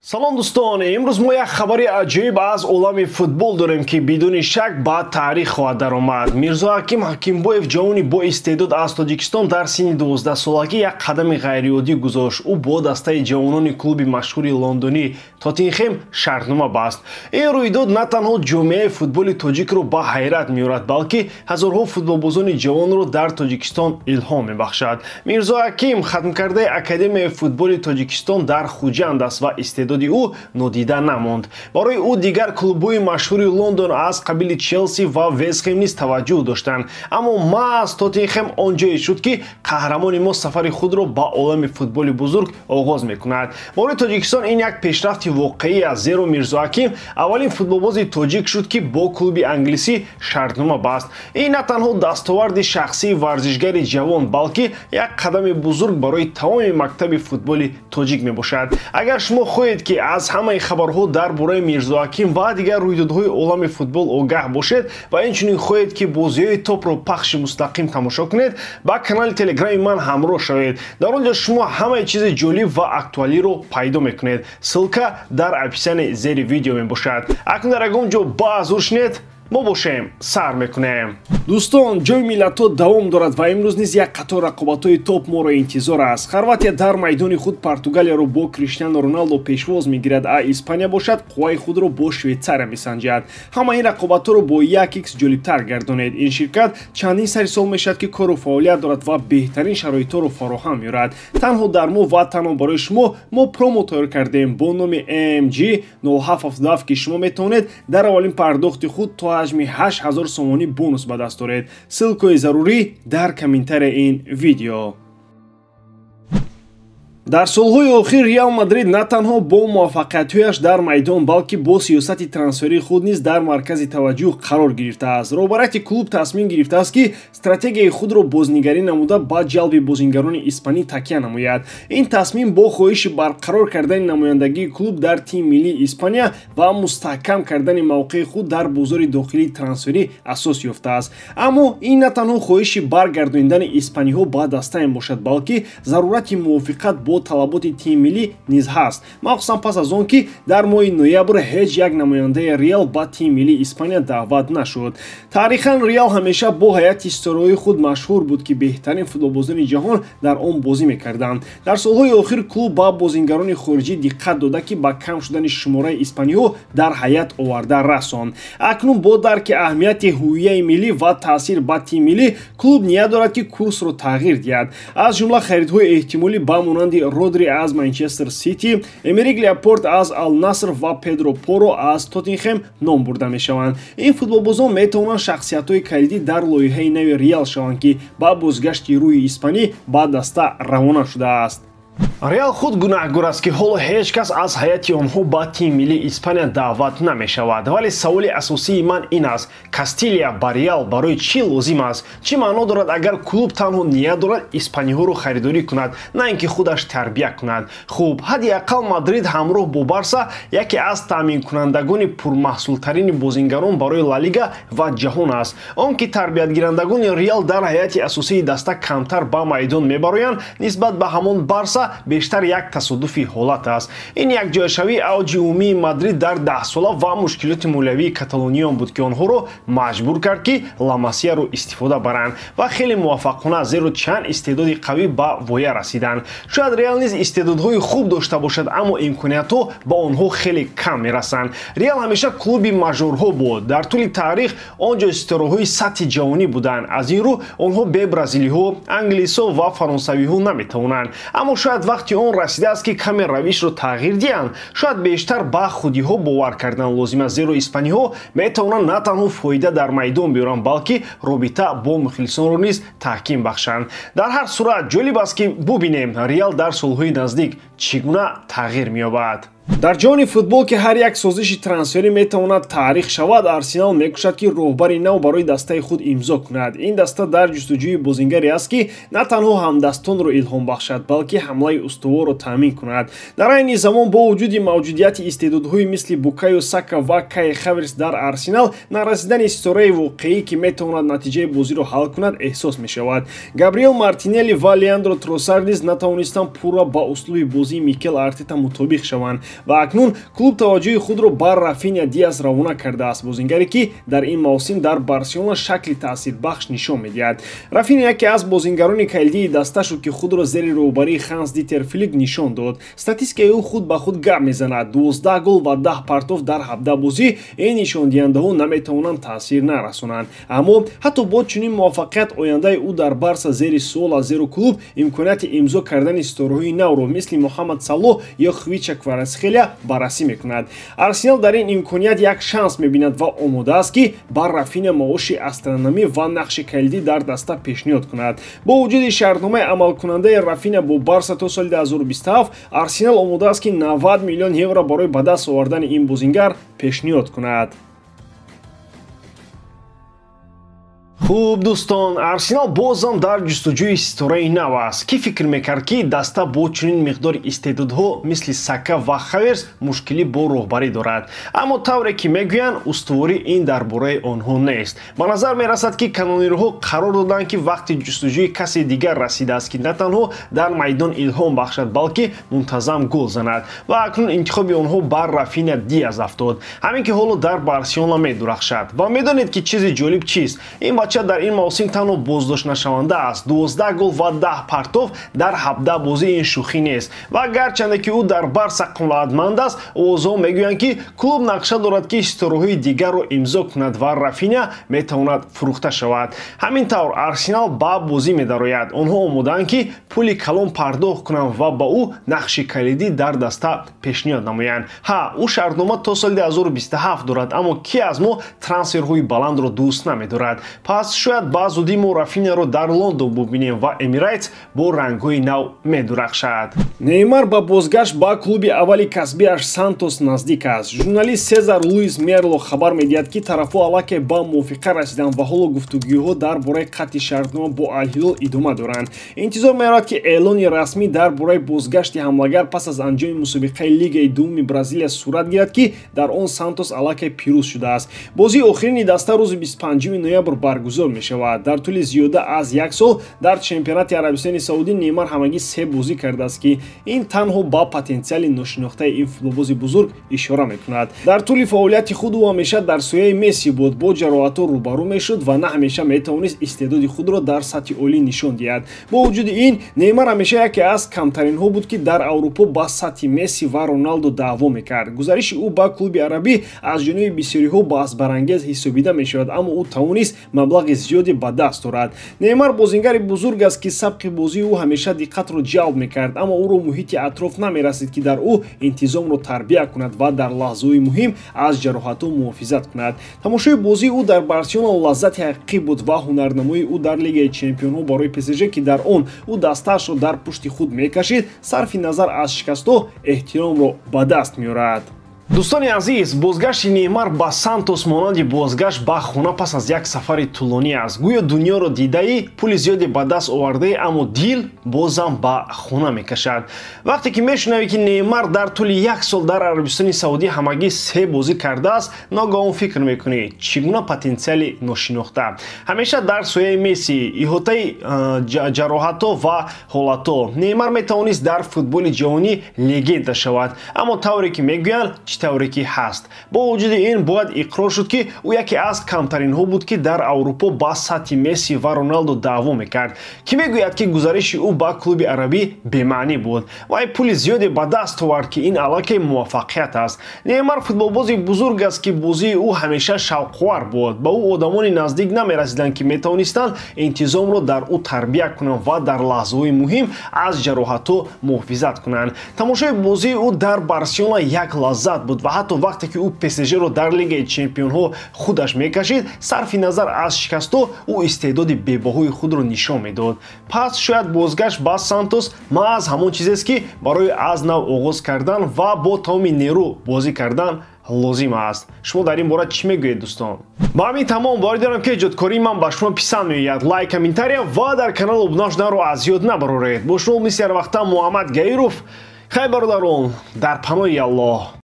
Салом дӯстон, имрӯз мо як хабари аҷоиб аз олами футбол дорем, ки бидуни шак ба таърих хоҳад даромад. Мирзоҳаким Ҳакимбоев, ҷавони боистеъдод аз Тоҷикистон, дар синни 12-солагӣ як қадами ғайриоддӣ гузошт. Ӯ бо дастаи ҷавонони клуби машҳури лондонӣ Тоттенхем шартнома баст. Ин рӯйдод на танҳо ҷомеаи футболи тоҷикро ба ҳайрат меорад, балки ҳазорҳо футболбозони ҷавонро дар Тоҷикистон илҳом мебахшад. Мирзоҳаким хатмкардаи Академияи футболи Тоҷикистон дар Хуҷанд аст ва истеъдоди ӯ нодида намонд. Барои ӯ дигар клубҳои машҳури Лондон аз қабили Челси ва Вестхем низ таваҷҷӯҳ доштанд, аммо маҳз Тоттенхем он ҷое шуд, ки қаҳрамони мо сафари худро ба олами футболи бузург оғоз мекунад. Барои Тоҷикистон ин як пешрафти воқеӣ аст, зеро Мирзоҳаким аввалин футболбози тоҷик шуд, ки бо клуби англисӣ шартнома баст. Ин на танҳо дастоварди шахсии варзишгари ҷавон, балки як қадами бузург барои тамоми мактаби футболи тоҷик мебошад. Агар шумо хоҳед, ки аз ҳамаи хабарҳо дар бораи Мирзоҳаким ва дигар рӯйдодҳои олами футбол огаҳ бошед ва инчунин хоҳед, ки бозиҳои топро пахши мустақим тамошо кунед, ба канали телеграми ман ҳамроҳ шавед. Дар он ҷо шумо ҳамаи чизи ҷолиб ва актуалиро пайдо мекунед. Ссылка дар описании зери видео мебошад. Акнун дар ягон ҷо баъзур шинед, мо бошем, сар мекунем. Дӯстон, Ҷоми миллатҳо давом дорад ва имрӯз низ як қатор рақобатҳои топ моро интизор аст. Хорватия дар майдони худ Португалияро бо Криштиану Роналдо пешвоз мегирад, а Испания бошад қувваи худро бо Швейтсария месанҷад. Ҳама ин рақобатҳоро бо 1x ҷолибтар гардонед. Ин ширкат чандин сари сол мешавад, ки кору фаъолият дорад ва беҳтарин шароитҳоро фароҳам меорад. Танҳо дар мо ва танҳо барои шумо мо промо тайёр кардем бо номи MG 0777, ки шумо метавонед дар аввалин пардохти худ то ҳаҷми 8000 сомонӣ бонус ба даст доред. Ссылкаи зарурӣ дар комментарияи ин видео. Дар солҳои охир Реал Мадрид на танҳо бо муваффақиятҳояш дар майдон, балки бо сиёсати трансферии худ низ дар маркази таваҷҷӯҳ қарор гирифтааст. Роҳбарияти клуб тасмим гирифтааст, ки стратегияи худро бознигарӣ намуда, ба ҷалби бозингарони испанӣ такя намояд. Ин тасмим бо хоҳиши барқарор кардани намояндагии клуб дар тими миллии Испания ва мустаҳкам кардани мавқеи худ дар бозори дохилии трансферӣ асос ёфтааст. Аммо ин на танҳо хоҳиши баргардонидани испаниҳо ба даста мебошад, балки зарурати мувофиқат бо талаботи тими миллӣ низ ҳаст, махсусан пас аз он ки дар моҳи ноябр ҳеҷ як намояндаи Реал ба тими миллии Испания даъват нашуд. Таърихан Реал ҳамеша бо ҳайати ситораҳои худ машҳур буд, ки беҳтарин футболбозони ҷаҳон дар он бозӣ мекарданд. Дар солҳои охир клуб ба бозингарони хориҷӣ диққат дода, ки ба кам шудани шумораи испаниҳо дар ҳайат оварда расонд. Акнун бо дарки аҳамияти ҳувияи миллӣ ва таъсир ба тими миллӣ, клуб ният дорад, ки курсро тағйир диҳад. Аз ҷумла харидҳои эҳтимолӣ ба монанди Родри аз Манчестер Сити, Эмерик Ляпорт аз Ал-Наср ва Педро Поро аз Тоттенхем ном бурда мешаванд. Ин футболбозон метавонанд шахсиятҳои калидӣ дар лоиҳаи нави Реал шаванд, ки ба бозгашти рӯҳи испанӣ ба даста равона шудааст. Реал худ гунаҳгор аст, ки ҳоло ҳеҷ кас аз ҳайати онҳо ба тими миллии Испания даъват намешавад. Вале саволи асосии ман ин аст: Кастилия ба Реал барои чӣ лозим аст? Чӣ маъно дорад, агар клуб танҳо ният дорад испаниҳоро харидорӣ кунад, на ин ки худаш тарбия кунад? Хуб, ҳадди ақал Мадрид ҳамроҳ бо Барса яке аз таъминкунандагони пурмаҳсултарини бозингарон барои Ла Лига ва ҷаҳон аст. Он ки тарбиятгирандагони Реал дар ҳайати асосии даста камтар ба майдон мебароянд нисбат ба ҳамон Барса, бештар як тасодуфи ҳолат аст. Ин якҷояшавии авҷи умумии Мадрид дар 10-сола ва мушкилоти молиявии каталониён буд, ки онҳоро маҷбур кард, ки Ламасияро истифода баранд ва хеле муваффақона, зеро чанд истеъдоди қавӣ ба воя расиданд. Шояд Реал низ истеъдодҳои хуб дошта бошад, аммо имкониятҳо ба онҳо хеле кам мерасанд. Реал ҳамеша клуби мажорҳо буд. Дар тӯли таърих он ҷо ситораҳои сатҳи ҷаҳонӣ буданд. Аз ин рӯ онҳо бе бразилиҳо, англисҳо ва фаронсавиҳо наметавонанд. Аммо шояд вақти он расидааст, ки каме равишро тағйир диҳанд. Шояд бештар ба худиҳо бовар кардан лозим аст, зеро испаниҳо метавонанд на танҳо фоида дар майдон биёранд, балки робита бо мухлисонро низ таҳким бахшанд. Дар ҳар сурат ҷолиб аст, ки бубинем, Реал дар солҳои наздик чӣ гуна тағйир меёбад. Дар ҷаҳони футбол, ки ҳар як созиши трансферӣ метавонад таърих шавад, Арсенал мекӯшад, ки роҳбари нав барои дастаи худ имзо кунад. Ин даста дар ҷустуҷӯи бозингаре аст, ки на танҳо ҳамдастонро илҳом бахшад, балки ҳамлаи устуворро таъмин кунад. Дар айни замон, бо вуҷуди мавҷудияти истеъдодҳои мисли Букайо Сака ва Кай Хаверс дар Арсенал, нарасидани ситораи воқеӣ, ки метавонад натиҷаи бозиро ҳал кунад, эҳсос мешавад. Габриел Мартинелли ва Леандро Тросар низ натавонистанд пурра ба услуби бозии Микел Артета мутобиқ шаванд. Ва акнун клуб таваҷҷӯҳи худро ба Рафиня Диас равона кардааст, бозингаре ки дар ин мавсим дар Барселона шакли таъсирбахш нишон медиҳад. Рафиня яке аз бозингарони калидии даста шуд, ки худро зери роҳбарии Ханс Дитер Флик нишон дод. Статистикаи ӯ худ ба худ гап мезанад: 12 гол ва 10 партов дар 17 бозӣ. Ин нишондиҳандаҳо наметавонанд таъсир нарасонанд. Аммо ҳатто бо чунин муваффақият ояндаи ӯ дар Барса зери суол аст, зеро клуб имконияти имзо кардани ситораҳои навро мисли Муҳаммад Салоҳ ё Хвича Кварацхелия баррасӣ мекунад. Арсенал дар ин имконият як шанс мебинад ва омода аст, ки ба Рафиня маоши астрономӣ ва нақши калидӣ дар даста пешниҳод кунад. Бо вуҷуди шартномаи амалкунандаи Рафиня бо Барса то соли 2027, Арсенал омода аст, ки 90 миллион евро барои ба даст овардани ин бозингар пешниҳод кунад. Хуб дӯстон, Арсенал бозам дар ҷустуҷӯи ситораи нав аст. Кӣ фикр мекард, ки даста бо чунин миқдори истеъдодҳо мисли Сака ва Хаверс мушкилӣ бо роҳбарӣ дорад. Аммо тавре ки мегӯянд, устуворӣ ин дар бораи онҳо нест. Ба назар мерасад, ки канонирҳо қарор доданд, ки вақти ҷустуҷӯи касе дигар расидааст, ки на танҳо дар майдон илҳом бахшад, балки мунтазам гол занад. Ва акнун интихоби онҳо бар Рафиня Диас афтод, ҳамин ки ҳоло дар Барселона медурахшад. Ва медонед, ки чизи ҷолиб чист? Ин бача дар ин мавсим танҳо боздоштнашаванда аст. 12 гол ва 10 партов дар 17 бозӣ ин шӯхӣ нест. Ва гарчанде ки ӯ дар Барса қаноатманд аст, овозҳо мегӯянд, ки клуб нақша дорад, ки ситораҳои дигарро имзо кунад ва Рафиня метавонад фурӯхта шавад. Ҳамин тавр Арсенал ба бозӣ медарояд. Онҳо омодаанд, ки пули калон пардохт кунанд ва ба ӯ нақши калидӣ дар даста пешниҳод намоянд. Ҳа, ӯ шартнома то соли 2027 дорад, аммо кӣ аз мо трансферҳои баландро дӯст намедорад? Пас шояд ба зудӣ мо Рафиняро дар Лондон бубинем ва Эмирейтс бо рангҳои нав медурахшад. Неймар ба бозгашт ба клуби аввали касбиаш Сантос наздик аст. Журналист Сезар Луис Мерло хабар медиҳад, ки тарафҳо аллакай ба мувофиқа расиданд ва ҳоло гуфтугӯҳо дар бораи қатъи шартнома бо Алҳилол идома доранд. Интизор меравад, ки эълони расмӣ дар бораи бозгашти ҳамлагар пас аз анҷоми мусобиқаи Лигаи дуввуми Бразилия сурат гирад, ки дар он Сантос аллакай пирӯз шудааст. Бозии охирини даста рӯзи 25 ноябр баргузор мешавад. Дар тӯли зиёда аз як сол дар чемпионати Арабистони Саудӣ Неймар ҳамагӣ 3 бозӣ кардааст, ки ин танҳо ба потенсиали ношинохтаи ин футболбози бузург ишора мекунад. Дар тӯли фаъолияти худ ӯ ҳамеша дар сояи Месси буд, бо ҷароҳатҳо рӯбарӯ мешуд ва на ҳамеша метавонист истеъдоди худро дар сатҳи олӣ нишон диҳад. Бо вуҷуди ин, Неймар ҳамеша яке аз камтаринҳо буд, ки дар Аврупо ба сатҳи Месси ва Роналдо даъво мекард. Гузариши ӯ ба клуби арабӣ аз ҷониби бисёриҳо баҳсбарангез ҳисобида мешавад, аммо ӯ тавонист маблағи зиёде ба даст орад. Неймар бозингари бузург аст, ки сабқи бозии ӯ ҳамеша диққатро ҷалб мекард, аммо ӯро муҳити атроф намерасид, ки дар ӯ интизомро тарбия кунад ва дар лаҳзаҳои муҳим аз ҷароҳатҳо муҳофизат кунад. Тамошои бозии ӯ дар Барселона лаззати ҳақиқӣ буд ва ҳунарнамоии ӯ дар Лигаи чемпионҳо барои ПСЖ, ки дар он ӯ дастаашро дар пушти худ мекашид, сарфи назар аз шикастҳо эҳтиромро ба даст меорад. Дӯстони азиз, бозгашти Неймар ба Сантос монанди бозгашт ба хона пас аз як сафари тӯлонӣ аст. Гӯё дунёро дидаӣ, пули зиёде ба даст овардаӣ, аммо дил бозам ба хона мекашад. Вақте ки мешунавӣ, ки Неймар дар тӯли як сол дар Арабистони Саудӣ ҳамагӣ 3 бозӣ кардааст, ногаҳон фикр мекунӣ, чӣ гуна потенсиали ношинохта. Ҳамеша дар сояи Месси, иҳотаи ҷароҳатҳо ва ҳолатҳо, Неймар метавонист дар футболи ҷаҳонӣ легенда шавад, аммо тавре ки мегӯянд, чӣ тавре ки ҳаст. Бо вуҷуди ин бояд иқрор шуд, ки ӯ яке аз камтаринҳо буд, ки дар Аврупо ба сатҳи Месси ва Роналдо даъво мекард. Кӣ мегӯяд, ки гузариши ӯ ба клуби арабӣ бемаънӣ буд? Вай пули зиёде ба даст овард, ки ин аллакай муваффақият аст. Неймар футболбози бузург аст, ки бозии ӯ ҳамеша шавқовар буд. Ба ӯ одамони наздик намерасиданд, ки метавонистанд интизомро дар ӯ тарбия кунанд ва дар лаҳзаҳои муҳим аз ҷароҳатҳо муҳофизат кунанд. Тамошои бозии ӯ дар Барселона як лаззат буд ва ҳатто вақте ки ӯ ПСЖ-ро дар Лигаи чемпионҳо худаш мекашид, сарфи назар аз шикастҳо ӯ истеъдоди бебаҳои худро нишон медод. Пас шояд бозгашт ба Сантос маҳз ҳамон чизест, ки барои аз нав оғоз кардан ва бо тамоми нерӯ бозӣ кардан лозим аст. Шумо дар ин бора чӣ мегӯед, дӯстон? Ба ҳамин тамом. Боварӣ дорам, ки эҷодкории ман ба шумо писанд меояд. Лайк, комментария ва дар канал обуна шуданро аз ёд набароред. Бо шумо мисли ҳар вақта Муҳаммад Гаиров. Хайр бародарон, дар паноҳи Аллоҳ.